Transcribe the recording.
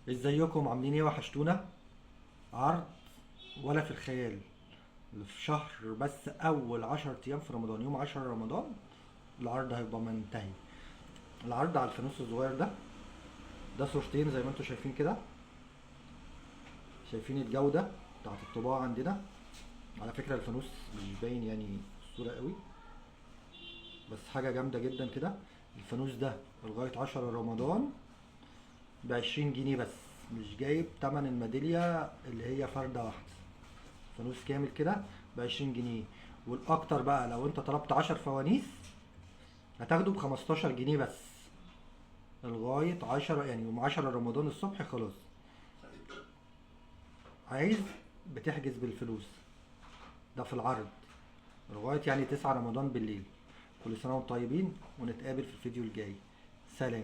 ازيكم عاملين ايه؟ وحشتونا. عرض ولا في الخيال في شهر بس، اول 10 ايام في رمضان، يوم 10 رمضان العرض هيبقى منتهي. العرض على الفانوس الصغير ده، ده صورتين زي ما انتم شايفين كده، شايفين الجودة بتاعت الطباعة عندنا. على فكرة الفانوس مش باين يعني الصورة قوي، بس حاجة جامدة جدا كده. الفانوس ده لغاية 10 رمضان ب20 جنيه بس، مش جايب تمن الميدالية اللي هي فردة واحدة. فانوس كامل كده ب20 جنيه. والاكتر بقى لو انت طلبت 10 فوانيس هتاخده ب15 جنيه بس لغاية 10، يعني يوم 10 رمضان الصبح خلاص. عايز بتحجز بالفلوس، ده في العرض لغاية يعني 9 رمضان بالليل. كل سنة وانتم طيبين، ونتقابل في الفيديو الجاي. سلام.